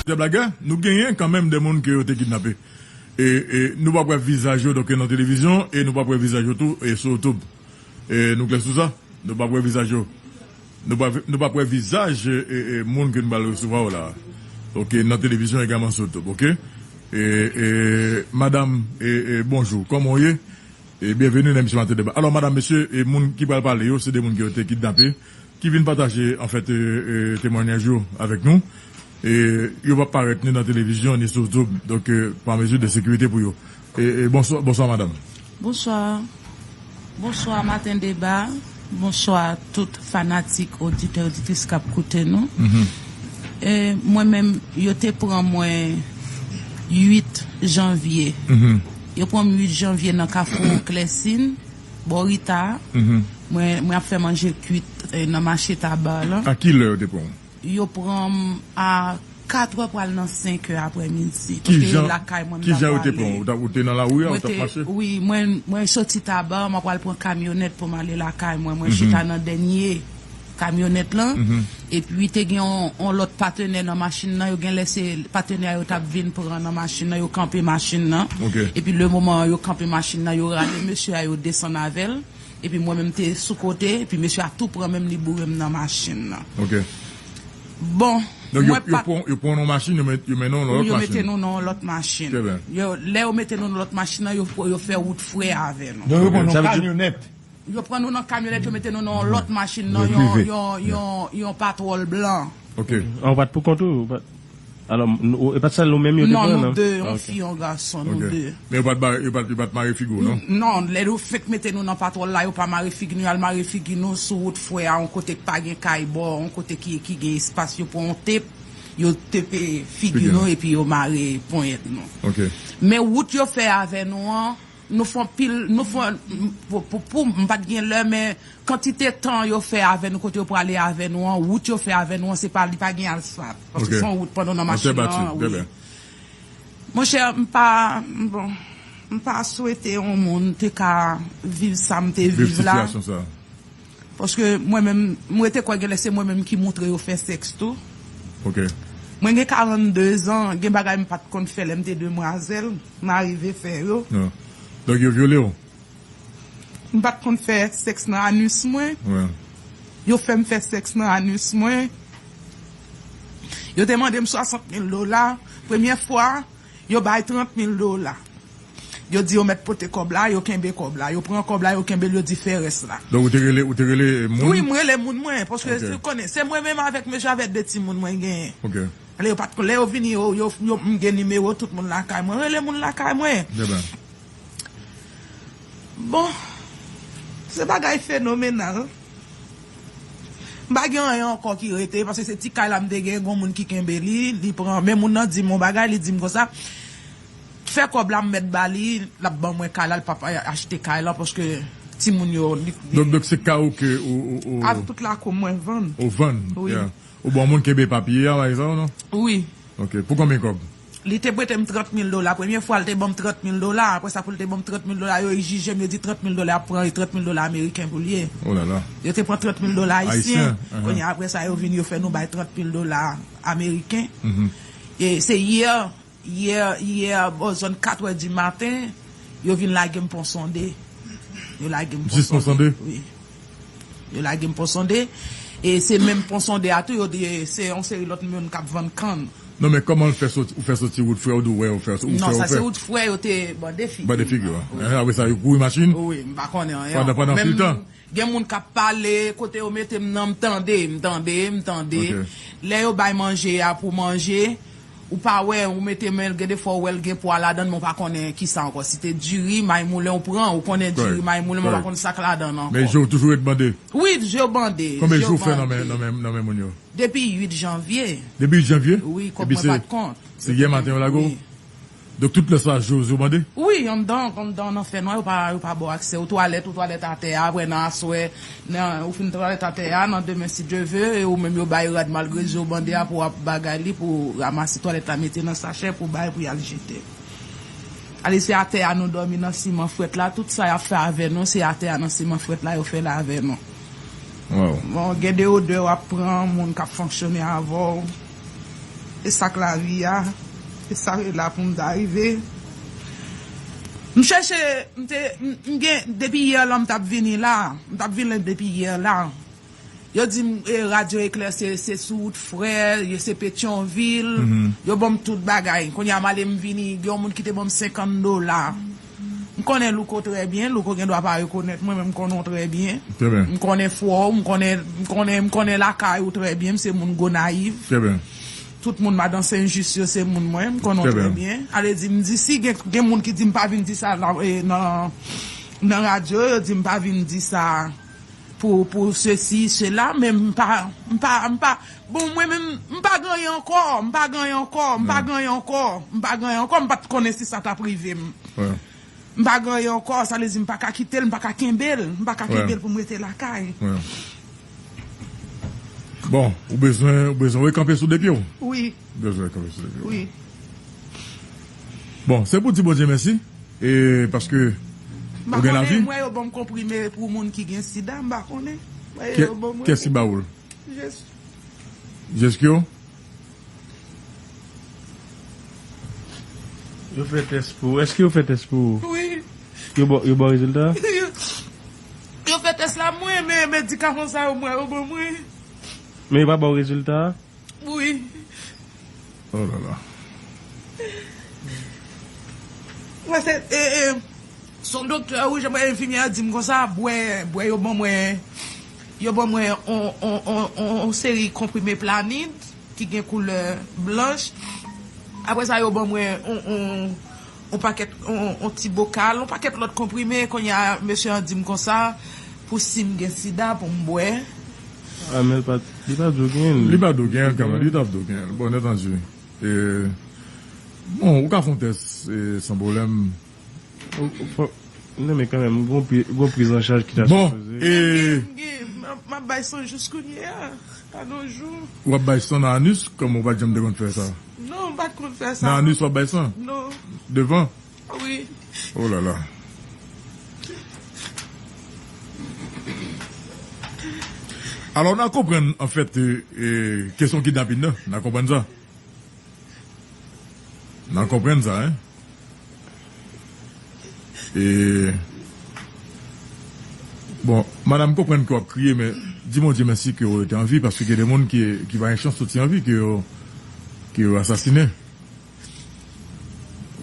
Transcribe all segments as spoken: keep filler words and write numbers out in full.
Tèb lagè, nou genyen kanmenm de moun ke yo te kidnape. E, e nou p ap wè vizaj yo, donk, nan televizyon, e nou p ap wè vizaj yo tou, e sou YouTube. E nou klè sou sa? Nou p ap wè vizaj yo. Nou p ap, nou p ap wè vizaj, e, e, e, moun ke nou pral resevwa yo la. Oke, nan televizyon egalman sou YouTube, oke? E, e, madanm, e, e, bonjou, kòman w ye? E byenveni nan emisyon Maten Deba. Alò, madanm, mesye, e moun ki pral pale yo, se de moun ki yo te kidnape, ki vin pataje, anfèt, e, e, temwanyaj yo avèk nou. E yo p ap parèt ni nan televizyon, ni sou YouTube. Donk, e, pa mezi de sekirite pou yo. E, e, bonswa, bonswa, madanm. Bonswa. Bonswa, Maten Deba. Bonswa, tout fanatik, oditè, oditris k ap koute nou. E, mwen menm, yo te pran mwen uit janvye. Yo pran m uit janvye nan Kafou Klèsin, bò Rita. Mwen, mwen ap fè manje kwit, e, nan mache Taba lan. A ki lè yo te pran w? Yo pran m a kat è pral nan senk è aprèmidi. Paske lakay mwen m t ap prale. Ki jan yo te pran w? Ou t ap, ou te nan lari a, ou t ap mache? Wi, mwen, mwen soti Taba, mwen pral pran kamyonèt pou m ale lakay mwen. Mwen chita nan dènye kamyonèt lan. Epi te gen yon, yon lòt patenè nan machin nan. Yo gen lè se patenè a yo t ap vin pran nan machin nan. Yo kanpe machin nan. Epi le moman yo kanpe machin nan, yo rale mesye a, yo desann avè l. Epi mwen menm te sou kote, epi mesye a tou pran men m, li boure m nan machin nan. Bon, donk, yo, mwen yo pa pran, yo pran yon machin, yo met, yo mennen w nan yon lòt machin. Yo mete nou nan yon lòt machin. Trè byen. Yo, lè yo mete nou nan lòt machin nan, yo, yo fè wout frè avè nou. Donk, yo pran yon kamyonèt. Yo pran nou nan kamyonèt, yo mete nou nan yon lòt machin, nan yon, yon, yon, yon patwòl blan. Ok. Ah, ou pa t pou kont ou? Ou pa t, alò, nou, e pa t sèl nou menm yo te pran, non? Non, nou de, yon fi, yon gason, nou de. Men yo pa t bare, yo pa t, yo pa t mare figi w, non? Non, lè yo fenk mete nou nan patwòl la, yo pa mare figi nou, y al mare figi nou sou wout frè a, yon kote k pa gen kay bò, yon kote ki, ki gen espas, yo pran yon tep, yo tepe figi nou, epi yo mare ponyèt nou. Ok. Men wout yo fè avè nou an, nou fè anpil, nou fè, pou, pou, pou, m pa t gen lè, men kantite tan yo fè avè nou, kote yo prale avè nou an, wout yo fè avè nou an, se pa, li pa gen asfalt. Paske se yon wout pandan w nan machin nan, wi. Monchè, m pa, bon, m pa swete yon moun te ka viv sa m te viv la. Viv sitiyasyon sa. Paske mwen menm, m rete kwè gen lè se mwen menm ki moutre yo fè sèks tou. Ok. Mwen gen karannde zan, gen bagay m pa t konn fè lè m te demwazèl, m arive fè yo. Non. Donk yo vyole w? M pa t konn fè sèks nan anis mwen. Wi. Yo fè m fè sèks nan anis mwen. Yo te mande m swasant mil dola. Premye fwa, yo bay trant mil dola. Yo di yo mèt pote kòb la, yo kenbe kòb la. Yo pran kòb la, yo kenbe l, yo di fè rès la. Donk, ou te rele, ou te rele moun? Wi, m rele moun mwen, paske, ok, si w konnen, se mwen menm avèk mesye avèk de timoun mwen genyen. Ok. Lè yo pa t kon, lè yo vini, yo, yo, yo, m gen nimewo tout moun lakay mwen. Rele moun lakay mwen. Trè byen. Bon, se bagay fenomenal. M pa gen anyen ankò ki rete, paske se ti kay la m te gen, gon moun ki kenbe li, li pran, men moun nan di m yon bagay, li di m konsa, fè kòb la m mèt ba li, l ap ban mwen kay la, l p ap achte kay la, paske timoun yo, li, li. Donk, donk se kay ou ke ou, ou, ou. A tout lakou mwen vann. Ou vann, wi. Yeah. Ou bon moun kenbe papye a, pa egzanp, non? Wi. Ok, pou konbyen kòb? Li te prete m trant mil dola. Premye fwa, l te ban m trant mil dola. Apre sa, pou l te ban m trant mil dola, yo egzije m, yo di trant mil dola ap pran, e trant mil dola ameriken pou l ye. Oh là là. Yo te pran trant mil dola ayisyen. Ayisyen, ahan. Kounye a, apre sa, yo vin, yo fè nou bay trant mil dola ameriken. Mhm. E se yè, yè, yè, bò zòn kat è di maten, yo vin lage m Pon Sonde. Yo lage m Pon Sonde. Jis Pon Sonde? Wi. Yo lage m Pon Sonde. E se menm Pon Sonde a tou, yo di, e, se yon seri lòt moun k ap vann kann. Non, men kòman l fè soti, ou fè soti wout frè, ou di w wè, ou fè, ou fè, ou fè? Non, sa se wout frè, yo te bande figi. Bande figi, wi. Wi. Apre sa, yo kouri machin? Wi, m pa konnen anyen. Pandan, pandan anpil tan? Gen moun k ap pale, kote yo mete m nan, m tande, m tande, m tande. Ok. Lè yo bay manje a pou manje, ou pa wè, ou mete men l, gen de fwa ou wè l gen pwa ladan l, men ou pa konnen kisa ankò. Si te diri, may moulen, ou pran, ou konnen diri, may moulen, men ou pa konn sa k ladan l ankò. Men je w toujou ret bande? Wi, je w bande. Konbyen jou w fè nan men, nan men, nan men moun yo? Depi uit janvye. Depi uit janvye? Wi, kòb mwen pa t kont. Se yè maten yo lage w? Wi. Donk, tout lè sa, je w bande? Wi, anndan, anndan nan fènwa, yo pa, yo pa ba w aksè. Ou twalèt, ou twalèt atè a, apre nan aswè, nan, ou fin twalèt atè a, nan demen, si Dye ve, e ou menm yo bay rad malgre je w bande a pou w ap bagay li, pou w ranmase twalèt la, mete nan sachè, pou w bay, pou y al jete. Ale, se atè a nou dòmi nan siman frèt la, tout sa y ap fè avè nou, se atè a nan siman frèt la, yo fè l avè nou. Wow. Bon, gen de odè w ap pran, moun k ap fonksyone avè w. E sa k lavi a, e sa k la pou m ta rive. M chèche, m te, m, m gen, depi yè la m t ap vini la, m t ap vini depi yè la. Yo di m, e, Radyo Eklè se, se sou wout Frè, yo se Petyonvil, yo ban m tout bagay. Kounye a m ale m vini, gen yon moun ki te ban m senkant dola. M konnen Louko trè byen, Louko gen dwa pa rekonèt mwen, men m konnen w trè byen. Trè byen. M konnen fwa w, m konnen, m konnen, m konnen lakay ou trè byen, m se moun Gonayiv. Trè byen. Tout moun Madan Sen Jis yo se moun mwen, m konnen w trè byen. Ale di, m di, si gen, gen moun ki di m pa vin di sa nan, e, nan, nan radyo, yo di m pa vin di sa pou, pou sesi, sela, men m pa, m pa, m pa, bon, mwen menm, m pa gen anyen ankò, m pa gen anyen ankò, m pa gen anyen ankò, m pa gen anyen ankò, m pa t konnen si sa t ap rive m. M pa gen anyen ankò, sa vle di m pa ka kite l, m pa ka kenbe l, m pa ka kenbe l pou m rete lakay. Bon, ou bezwen, ou bezwen rekanpe sou de pye w? Wi. Bezwen rekanpe sou de pye w. Wi. Bon, se pou di Bondye mèsi, e paske ou gen lavi. M pa konnen, m wè yo ban m konprime pou moun ki gen sida, m pa konnen. M wè yo ban m. Kiyès ki ba ou l? Jeskyo. Jeskyo? Yo fè tès pou ou. Èske yo fè tès pou ou? Wi. Yo ba, yo ba w rezilta? Yo fè tès la mwen, men medikaman sa yo mwen, yo ban mwen. Men yo pa ba w rezilta? Wi. Oh la la. Mwen se, e, e, se yon doktè, wi, jan mwen enfimyè a di m konsa, bwè, bwè yo ban mwen, yo ban mwen on, on, on, on, on seri konprime Planid ki gen koulè blanch. Apre sa, yo ban mwen on, on, on pakèt, on, on ti bokal, on pakèt lòt konprime. Kounye a, mesye an di m konsa, pou si m gen sida, pou m bwè. Ah, men li pa, li pa dwe genyen l. Li pa dwe genyen l, kanmenm. Li t ap dwe genyen l. Bon, entendi. E, bon, ou ka fè yon tès, e, san pwoblèm. Non, men kanmenm, gon pri, gon priz an chaj ki ta sipoze. Bon, e. M ap bay san jis kounye a. Pa gen jou. W ap bay san nan anis, kòm ou pa t janm te konn fè sa? Non, m pa t konn fè sa. Nan anis w ap bay san? Non. Devan? Wi. Oh la la. Alò, n a konprann, anfèt, e, e, kesyon kidnapin nan, n a konprann sa. N a konprann sa, en. E, bon, madanm, m konprann ke w ap kriye, men di Bondye mèsi ke w rete an vi, paske gen de moun ki, ki pa gen chans soti an vi, ke yo, ke yo asasinen.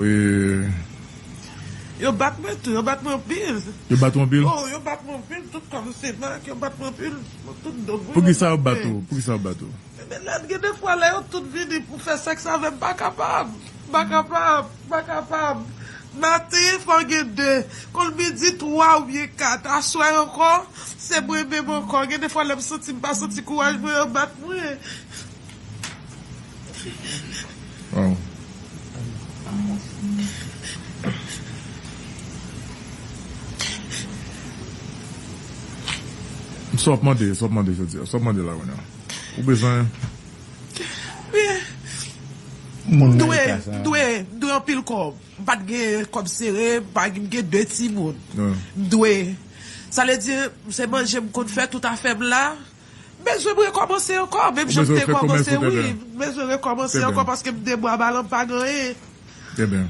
E, yo bat mwen tou, yo bat mwen anpil. Yo bat ou anpil? Oh, yo bat mwen anpil, tout kò m se mak, yo bat mwen anpil, tout do m. Poukisa yo bat ou? Poukisa yo bat ou? Men lè, gen defwa lè yo tout vini pou fè sèks avè m, m pa kapab. M pa kapab. M pa kapab. Maten, fò gen de. Konn midi, twa oubyen kat. Aswè ankò, se mwen menm ankò. Gen defwa lè m santi m pa santi kouraj mwen, yo bat mwen. Waw. Sa w ap mande, sa w ap mande jodi a, sa w ap mande la kounye a. Ou bezwen. M dwe, m dwe, m dwe anpil kòb. M pa t gen kòb sere, m pa gen, m gen de timoun. M dwe. Sa vle di, se manje m konn fè tout afè m la. M bezwen m rekòmanse ankò, menm jan m te kòmanse, wi. M bezwen rekòmanse ankò paske m de bwa balan m pa gen anyen. Trè byen.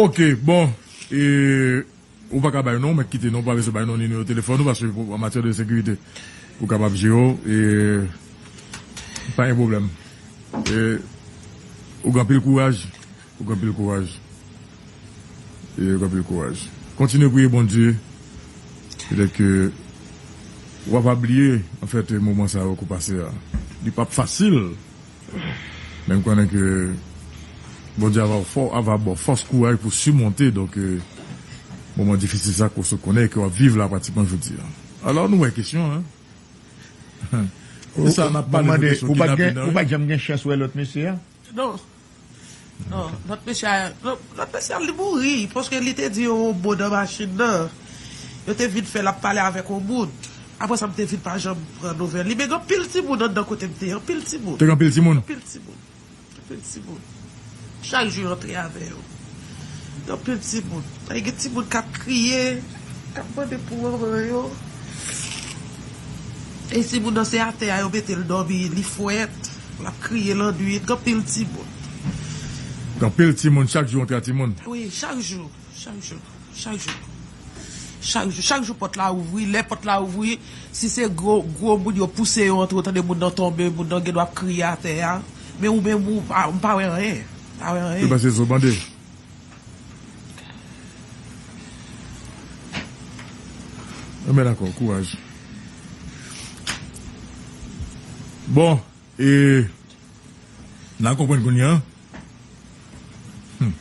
Ok, bon. E, ou pa ka bay non, ou mèt kite non, ou pa bezwen bay non, nimewo telefòn ou, paske pou, an matyè de sekirite, ou kapab jere w, e, pa gen pwoblèm. E, ou gen anpil kouraj. Ou gen anpil kouraj. E ou gen anpil kouraj. Kontinye priye Bondye. Petèt ke w ap bliye, anfèt, moman sa yo ke w pase a. Li p ap fasil. Men m konnen ke Bondye ava fò, ava ba w fòs, kouraj pou simonte, donk, e, moman difisil sa ke w sot konnen e ke w ap viv la pratikman jodi a. Alò, nou wè kesyon, en. Poukisa n ap pale de kesyon kidnapin nan? Ou pa t janm gen chans wè lòt mesye a? Non. Non, lòt mesye a, lòt mesye a, li mouri, paske li te di yon mo nan machin nan. Yo te vin fè l ap pale avèk yon moun. Apre sa, m te vin pa janm pran nouvèl li. Men gen anpil timoun anndan kote m te ye, anpil timoun. Te gen anpil timoun? Anpil timoun. Anpil timoun. Chak jou, yo antre avè yo. Gen anpil timoun. Gen timoun k ap kriye, k ap mande pou manman yo. E timoun nan, se atè a yo mete l dòmi, li frèt. L ap kriye lannwit, gen anpil timoun. Gen anpil timoun, chak jou antre a timoun. Wi, chak jou, chak jou, chak jou. Chak jou, chak jou pòt la ouvri, lè pòt la ouvri, si se gwo gwo moun yo pouse yo antre, ou tande moun nan tonbe, moun nan gen dwa ap kriye atè a. Men ou menm ou pa, m pa wè anyen. M pa wè anyen. Yo pase zo bande. Enben dakò, kouraj. Bon, e n a konprann kounye a. Hmm.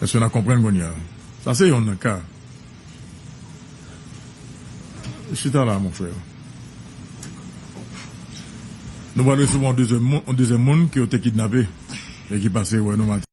Èske n a konprann kounye a? Sa se yonn nan ka. Chita la, mon frè. Nou pral resevwa yon dezyèm moun, yon dezyèm moun ke yo te kidnape e ki pase wè nou maten.